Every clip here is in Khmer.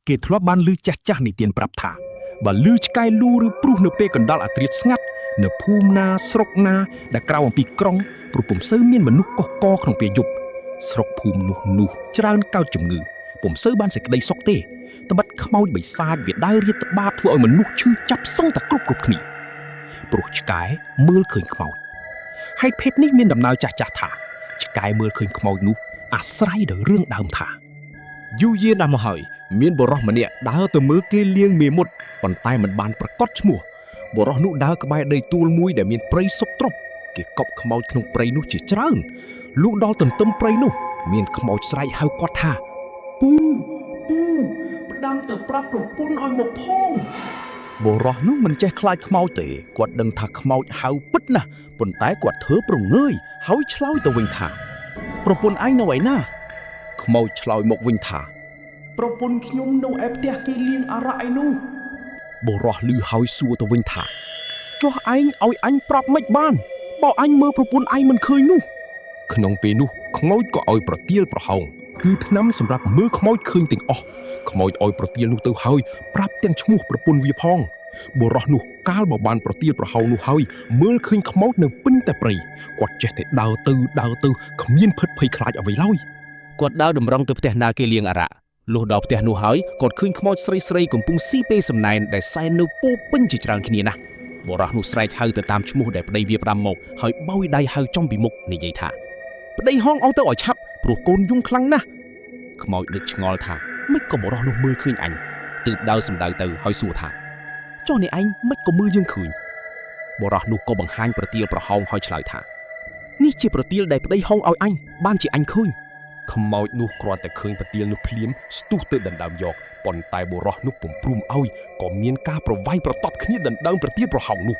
គេធ្លាប់បានឮចាស់ចាស់និទានប្រាប់ថាបើឮឆ្កែលូឬព្រុសនៅពេលកណ្ដាលអាធ្រាត្រស្ងាត់នៅភូមិណាស្រុកណាដែលក្រៅអំពីក្រុងព្រោះពុំសូវមានមនុស្សកុះកក្នុងពេលយប់ស្រុកភូមិនោះនោះច្រើនកើតជំងឺពុំសូវបានសេចក្តីសុខទេត្បិតខ្មោចបិសាចវាដើររាតត្បាតធ្វើឲ្យមនុស្សឈឺចាប់សឹងតែគ្រប់គ្រប់គ្នាព្រោះឆ្កែមើលឃើញខ្មោចហេតុភេទនេះមានដំណើរចាស់ចាស់ថាឆ្កែមើលឃើញខ្មោចនោះអាស្រ័យដោយរឿងដើមថា យូរយារណាស់មកហើយមានបុរសម្នាក់ដើរទៅមើលគេលាងមេមត់ប៉ុន្តែមិនបានប្រកាសឈ្មោះបុរសនោះដើរក្បែរដីទួលមួយដែលមានព្រៃសុបទ្រប់គេកប់ខ្មោចក្នុងព្រៃនោះជាច្រើនលុះដល់ទន្ទឹមព្រៃនោះមានខ្មោចស្រែកហៅគាត់ថាពូពូផ្ដាំទៅប្រាប់ប្រពន្ធឲ្យមកផង បុរសនោះមិនចេះខ្លាចខ្មោចទេគាត់ដឹងថាខ្មោចហៅពិតណាស់ប៉ុន្តែគាត់ធ្វើព្រងើយហើយឆ្លើយទៅវិញថាប្រពន្ធឯងនៅឯណា ខ្មោចឆ្លើយមកវិញថា ប្រពន្ធខ្ញុំនៅឯផ្ទះគេលៀងអារ៉ាក់ឯនោះ បុរសឮហើយសួរទៅវិញថាចុះឯងឲ្យអញប្រាប់មិនបានបើអញមើលប្រពន្ធឯងមិនឃើញនោះ ក្នុងពេលនោះខ្មោចក៏ឲ្យប្រទៀលប្រហោងគឺថ្នាំសម្រាប់មើលខ្មោចឃើញទាំងអស់ខ្មោចឲ្យប្រទៀលនោះទៅហើយប្រាប់ទាំងឈ្មោះប្រពន្ធវាផងបុរសនោះកាលបើបានប្រទៀលប្រហោងនោះហើយមើលឃើញខ្មោចនៅពេញតែព្រៃគាត់ចេះតែដើរទៅដើរទៅគ្មានភិតភ័យខ្លាចអ្វីឡើយ គាត់ដើរតម្រង់ទៅផ្ទះណាគេលៀងអារ៉ាក់លុះដល់ផ្ទះនោះហើយគាត់ឃើញខ្មោចស្រីស្រីកំពុងស៊ីពេលសំណែនដែលសែននៅពោពេញជាច្រើនគ្នាណាស់បុរសនោះស្រែកហៅទៅតាមឈ្មោះដែលប្តីវាផ្ដាំមកហើយបោយដៃហៅចំពីមុខនិយាយថាប្តីហងអោទៅឲ្យឆាប់ព្រោះកូនយំខ្លាំងណាស់ខ្មោចនឹកឆ្ងល់ថាមិនក៏បុរសនោះមើលឃើញអញទើបដើរសំដៅទៅហើយសួរថាចុះនេះឯងមិនក៏មើលយើងឃើញបុរសនោះក៏បង្ហាញប្រទៀលប្រហោងហើយឆ្លើយថានេះជាប្រទៀលដែលប្តីហងឲ្យអញបានជាអញឃើញ ខ្មោចនោះគ្រាន់តែឃើញប្រទៀលនោះភ្លាមស្ទុះទៅដណ្ដើមយកប៉ុន្តែបុរសនោះពុំព្រមឲ្យក៏មានការប្រវាយប្រតប់គ្នាដណ្ដើមប្រទៀលប្រហោងនោះ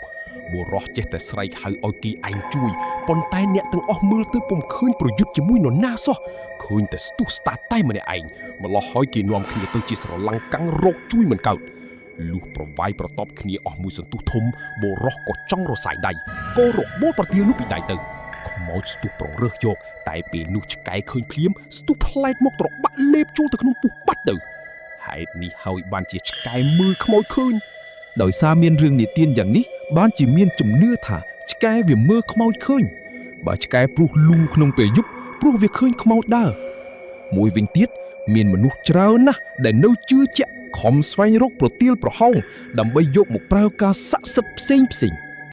បុរសចេះតែស្រែកហៅឲ្យគេឯងជួយប៉ុន្តែអ្នកទាំងអស់មើលទៅពុំឃើញប្រយុទ្ធជាមួយនរណាសោះឃើញតែស្ទុះស្តាតែម្នាក់ឯងម្លោះហើយគេនាំគ្នាទៅជាស្រឡាំងកាំងរកជួយមិនកើតលុះប្រវាយប្រតប់គ្នាអស់មួយសន្ទុះធំបុរសក៏ចង់រសាយដៃក៏របូតប្រទៀលនោះពីដៃទៅខ្មោចស្ទុះប្រងរើសយក តែពេលនោះឆ្កែឃើញភ្លាមស្ទុះផ្លែតមកត្របាក់លេបចូលទៅក្នុងពោះបាត់ទៅហេតុនេះហើយបានជាឆ្កែមើលខ្មោចឃើញ ដោយសារមានរឿងនិទានយ៉ាងនេះបានជាមានជំនឿថាឆ្កែវាមើលខ្មោចឃើញបើឆ្កែព្រុសលូក្នុងពេលយប់ព្រោះវាឃើញខ្មោចដើរមួយវិញទៀតមានមនុស្សច្រើនណាស់ដែលនៅជឿជាក់ខំស្វែងរកប្រទៀលប្រហោងដើម្បីយកមកប្រើការស័ក្តិសិទ្ធិផ្សេងផ្សេងៗ